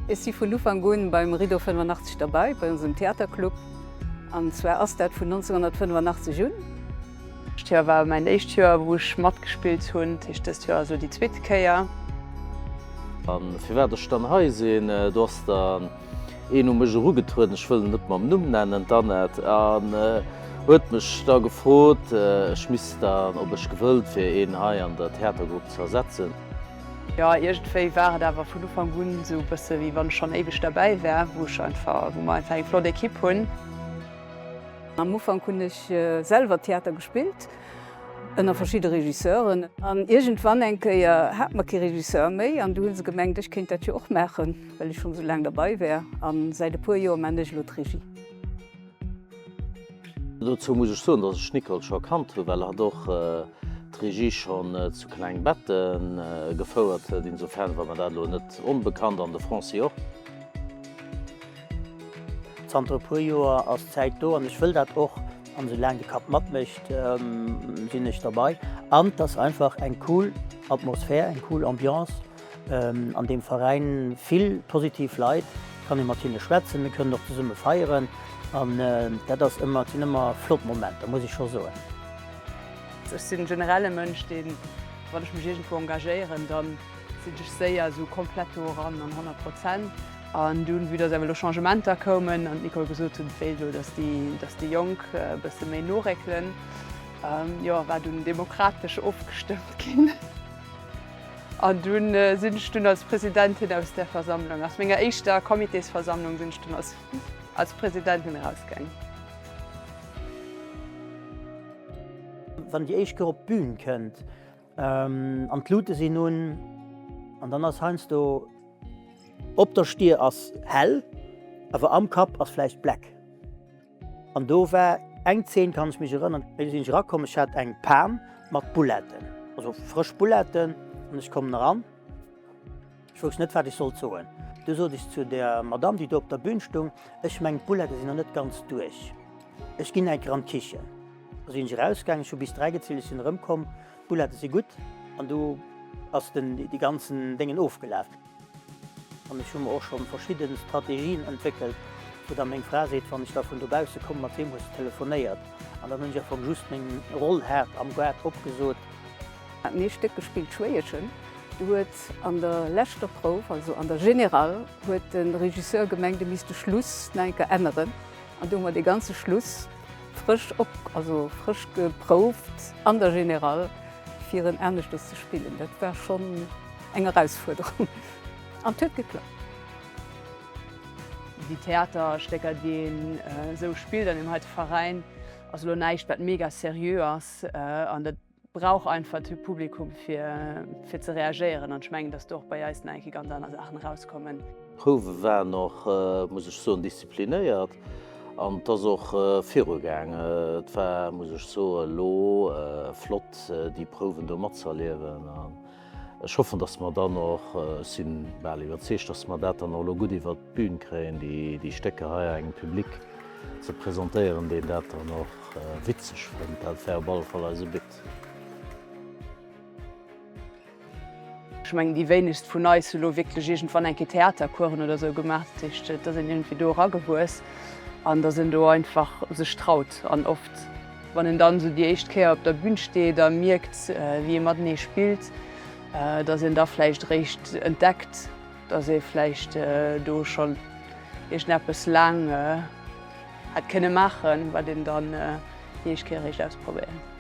Ech si vun Ufank un beim Rideau 85 derbei, bei onsem Theaterclub. An zwar ass dat vun 1985 un. D'lescht Joer war mäin éischt Joer, wou ech matgespillt hunn, dat heescht dëst Joer ass elo déi zweete Kéier. A firwat ech dann hei sinn, do ass dann een u mech erugetrueden, ech wëll en net mam Numm nennen, d'Annette, an huet mech da gefrot, ech misst dann, ob ech gewëllt wier, een hei an der Theatergrupp ze ersetzen. Jo, iergendwéi war et awer vun Ufank un esou e bësse wéi wann ech schonn éiweg derbäi wär, wou ech einfach, wou mer einfach eng flott Ekipp hunn. Am Ufank hunn ech selwer Theater gespillt, ënner verschidde Regisseuren. An iergendwann eng Kéier hat mer kee Regisseur méi an du hu se gemengt, ech kéint dat jo och maachen, well ech schonn esou laang derbei wär. A säit e puer Joer maan ech elo d'Regie. Dozou muss ech soen, dass ech d'Nicole scho kannt hunn, well hatt och d'Regie schonn zu Klengbetten gefouert huet. Insofern war mer dat elo net onbekannt an de Franci och. Zanter e puer Joer ass d'Zäit do an ech wëll dat och. An esou laang de Kapp matmécht, sinn ech derbei. An et ass einfach eng cool Atmosphär, eng cool Ambiance an deem Veräin. Vill positiv Leit, kann ee mat hinne schwätzen, mir kënnen och zesumme feieren an dat ass ëmmer, et sinn ëmmer flott Momenter, muss ech scho soen. Ech sinn generell e Mënsch, deen, wann ech mech iergendwou engagéieren, da sinn ech séier esou komplett do eran an 100 Prozent. An dunn, vue dass awer elo Changementer koumen an d'Nicole gesot huet, et wéilt elo, dass déi, dass déi Jonk e bësse méi noréckelen, jo, war dunn demokratesch ofgestëmmt ginn. An dunn sinn ech dunn als Presidentin aus där Versammlung, aus menger éischter Comitésversammlung sinn ech dunn als, als Presidentin erausgaangen. Wann déi éischt Kéier op d'Bün kënnt an d'Lute sinn un, an dann ass heiansdo, Op der Stier ass hell, awer am Kapp ass vläicht Black. An do war eng Zeen, kann ech mech erënnern, do sinn ech erakomm, ech hat eng Pan mat Bouletten, also frësch Bouletten, an ech kommen eran, ech wousst net, wat ech sollt soen. Du sot ech zu der Madame, déi do op der Bühn stung, ech mengen, d'Boulette sinn nach net ganz duerch, ech ginn eng Kéier an d'Kichen. Da sinn ech erausgaangen, ech hu bis 3 gezielt, ech sinn erëmkomm, D'Bouletten si gutt an du ass den déi ganzen Déngen ofgelaf. An ech hu mer och scho verschidde Strategien entwéckelt, wou da meng Fra seet, wann ech da vun dobausse kommen, mat weem hues de telefonéiert? An dann hunn ech am Fong just meng Roll haart am Gaart opgesot. Haten ee Stéck gespillt, Schwéieschen. Du huet an der leschter Prouf, also an der Générale, huet de Regisseur gemengt, e misst de Schluss nach eng Kéier änneren. An du hu mer dee ganze Schluss frësch op, also frësch geprouft an der Générale, fir en aneschters ze spillen. Dat war schonn eng Erausfuerderung an et huet geklappt. Déi Theaterstécker, déi een esou spillt an deem heite Veräin, ass elo näischt, wat mega seriö ass an dat brauch einfach de Publikum fir fir ze reagéieren an ech mengen, datt do och bei eis nach eng Kéier ganz aner Saachen erauskommen. D'Prouwe waren och, muss ech soen, disziplinéiert an et ass och virugaang. Et war, muss ech soen, elo flott déi Prouwen do matzëerliewen an ech hoffen, datt mer dann och, ech si bal iwwerzeegt, datt mer dat dann och elo gutt iwwert d'Bün kréien, déi Stécker hei engem Public ze presentéieren, deen dat dann och Witzeg fënnt. Dat wär op alle Fall eise But. Ech mengen, déi wéinegst vun eis hu lo wierklech iergendwann eng Kéier Theatercoursen oder esou gemaach. Dat heescht, et ass een iergendwéi do eragewuess an datt een do einfach sech traut. An oft, wann een dann esou déi éischt Kéier op der Bün steet a mierkt, wéi ee matenee spillt, datt een da vläicht eréischt entdeckt, datt ee vläicht do schonn iergendeppes laang hätt kënne maachen, wat een dann déi éischt Kéier eréischt ausprobéiert.